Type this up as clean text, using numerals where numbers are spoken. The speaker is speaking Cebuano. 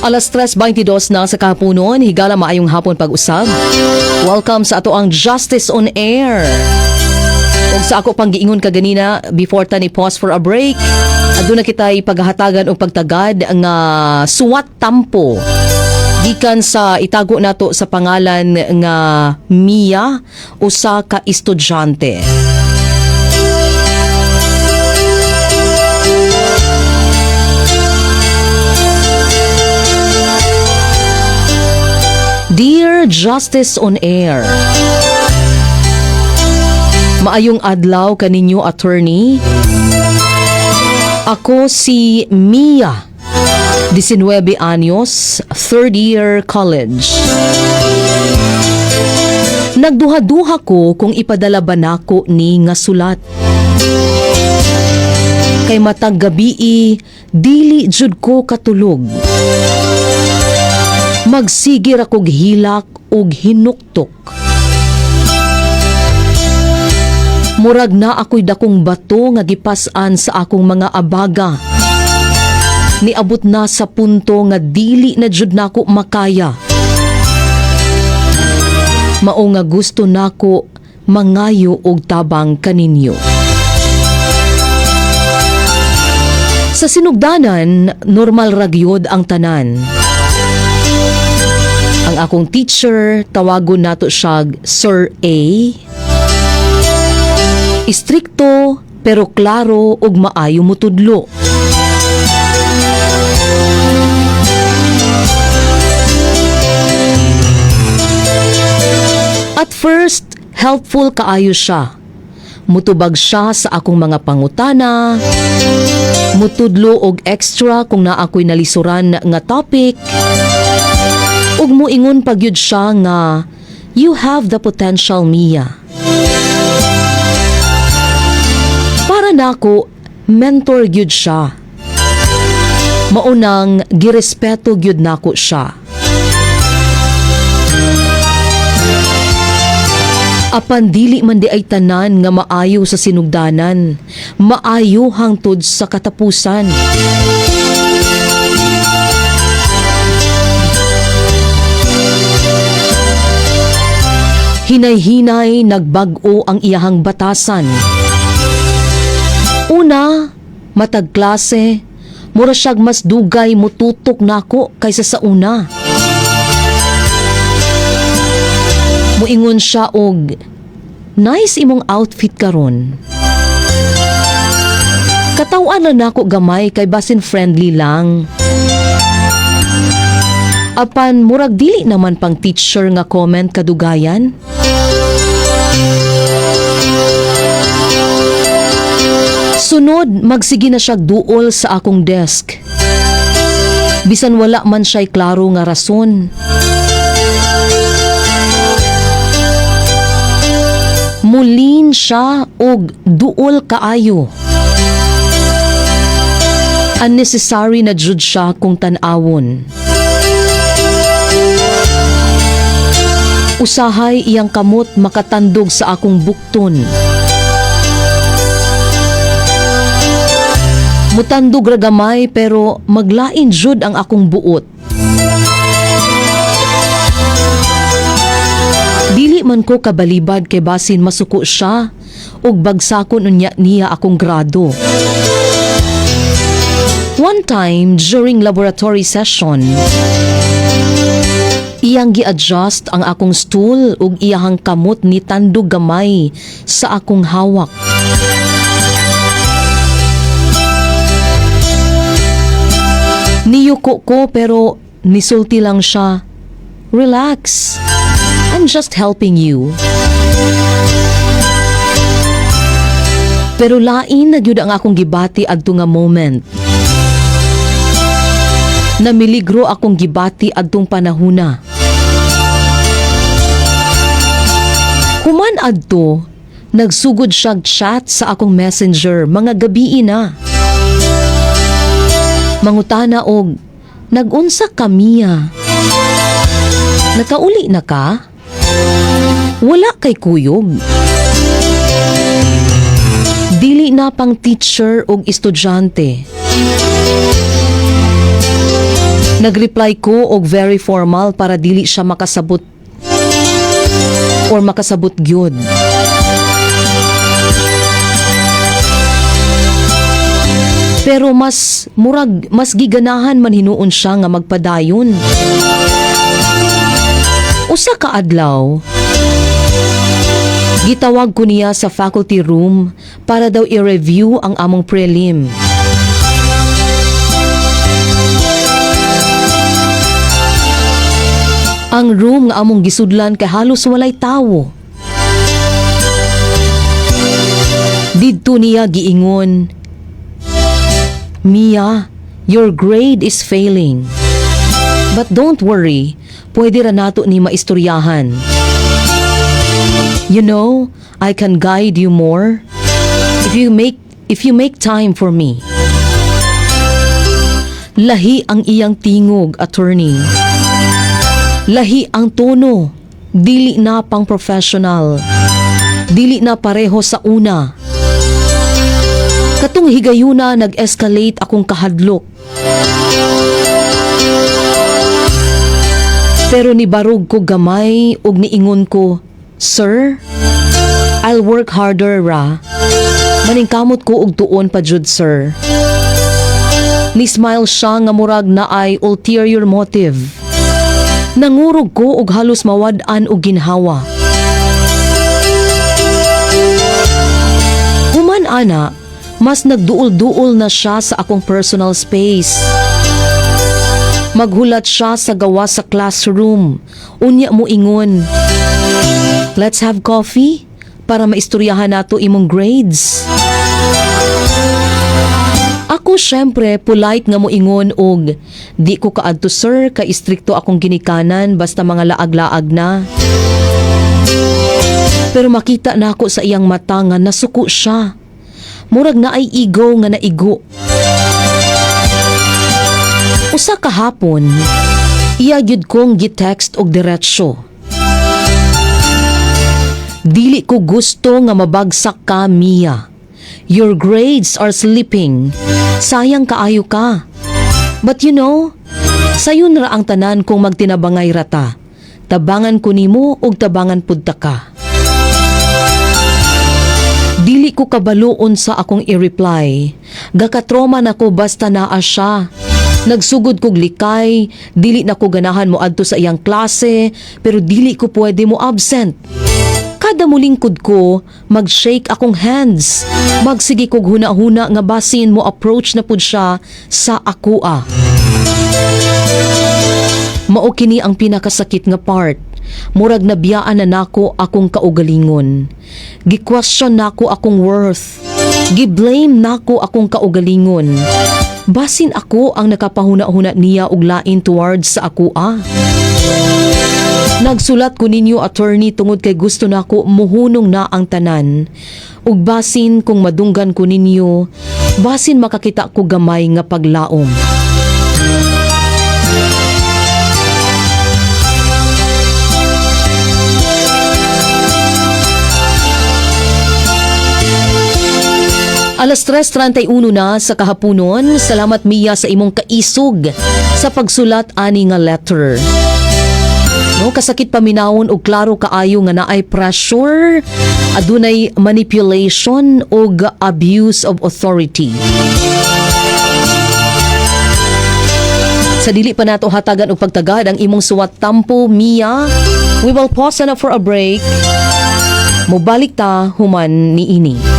Alas 3:22 na sa kahaponon, higala, maayong hapon pag-usab. Welcome sa atoang Justice on Air. Ug sa ako pang giingon kaganina before ta ni pause for a break, aduna kitay paghahatagan og pagtagad nga suwat tampo gikan sa itago nato sa pangalan nga Mia, usa ka estudyante. Dear Justice on Air. Maayong adlaw kaninyo, attorney. Ako si Mia, 19 anyos, third year college. Nagduha-duha ko kung ipadala ba nako ni nga sulat. Kay matag gabii, dili jud ko katulog. Magsige ra kog hilak ug hinuktok. Murag na ako'y dakong bato nga gipas-an sa akong mga abaga. Niabot na sa punto nga dili na jud nako makaya. Mao nga gusto nako mangayo og tabang kaninyo. Sa sinugdanan, normal ra gyud ang tanan. Ang akong teacher, tawagon nato siyag Sir A. Istrikto pero klaro ug maayo mutudlo. At first, helpful kaayo siya. Mutubag siya sa akong mga pangutana, mutudlo og extra kung naa ako'y nalisuran nga topic, ug muingon pa gyud siya nga, "You have the potential, Mia." Para nako, mentor gyud siya. Maunang girespeto gyud nako siya. Apan dili man diay tanan nga maayo sa sinugdanan, maayo hangtod sa katapusan. Hinay-hinay nagbag-o ang iyahang batasan. Una, matag klase, mura siyag mas dugay mututok nako kaysa sa una. Muingon siya og, "Nice imong outfit karon." Katawan na nako gamay kay basin friendly lang. Apan murag dili naman pang teacher nga comment kadugayan. Sunod, magsige na siya duol sa akong desk. Bisan wala man siya'y klaro nga rason. Mulin siya og duol kaayo. Unnecessary na jud siya kung tan-awon. Usahay iyang kamot makatandog sa akong bukton. Mutandog ra gamay pero maglain jud ang akong buot. Dili man ko kabalibad kay basin masuko siya ug bagsakon unya niya akong grado. One time during laboratory session, iyang gi-adjust ang akong stool ug iyahang kamot ni tandog gamay sa akong hawak. Niyuko ko pero nisulti lang siya, "Relax. I'm just helping you." Pero lain na gyud ang akong gibati adto nga moment. Namiligro akong gibati adtong panahuna. Human adto, nagsugod siyag chat sa akong Messenger mga gabii na. Mangutana og, "Nagunsa ka, Mia? Nakauli na ka? Wala kay kuyog." Dili na pang teacher og estudyante. Nag-reply ko og very formal para dili siya makasabot or makasabot gyud. Pero mas murag mas giganahan man hinuon siya nga magpadayon. Usa ka adlaw, gitawag ko niya sa faculty room para daw i-review ang among prelim. Ang room nga among gisudlan kay halos walay tawo. Didto niya giingon, "Mia, your grade is failing. But don't worry, pwede ra nato ni maistoryahan. I can guide you more if you make time for me." Lahi ang iyang tingog, Attorney. Lahi ang tono. Dili na pang professional. Dili na pareho sa una. Katong higayuna, nag-escalate akong kahadlok. Pero nibarog ko gamay ug niingon ko, "Sir, I'll work harder ra. Maningkamot ko og tuon pa jud, sir." Ni-smile siya nga murag naay ulterior motive. Nangurog ko og halos mawad-an og ginhawa. Human ana, mas nagduol-duol na siya sa akong personal space. Maghulat siya sa gawas sa classroom. Unya mo ingon, "Let's have coffee para maistoryahan nato imong grades." Ako syempre polite nga moingon og di ko kaadto, sir, kay istrikto akong ginikanan, basta mga laag-laag na. Pero makita nako sa iyang mata nga nasuko siya. Murag naay ego nga naigo. Usa ka hapon, iya gyud kong gi-text og diretsyo. "Dili ko gusto nga mabagsak ka, Mia. Your grades are slipping. Sayang kaayo ka. But sayon ra ang tanan kung magtinabangay ra ta. Tabangan ko nimo ug tabangan pud ta ka." Dili ko kabalo unsa akong i-reply. Gakatroma nako basta naa siya. Nagsugod kog likay, dili na ko ganahan mo adto sa iyang klase, pero dili ko pwede mo absent. Kada mulingkod ko, mag-shake akong hands. Magsige kog huna-huna nga basin mo approach na pud siya sa akoa. Mao kini ang pinakasakit nga part. Murag nabiyaan na nako akong kaugalingon. Gi-question nako akong worth. Gi-blame nako akong kaugalingon. Basin ako ang nakapahuna-huna niya og lain towards sa akoa. Nagsulat ko ninyo, Attorney, tungod kay gusto nako muhunong na ang tanan. Ug basin kung madunggan ko ninyo, basin makakita ko gamay nga paglaom. Alas 3:31 na sa kahaponon. Salamat, Mia, sa imong kaisog sa pagsulat ani nga letter. No, kasakit paminawon og klaro kaayo nga naay pressure, adunay manipulation ug abuse of authority. Sa dili pa nato hatagan og pagtagad ang imong suwat tampo, Mia, we will pause na for a break. Mobalik ta human niini.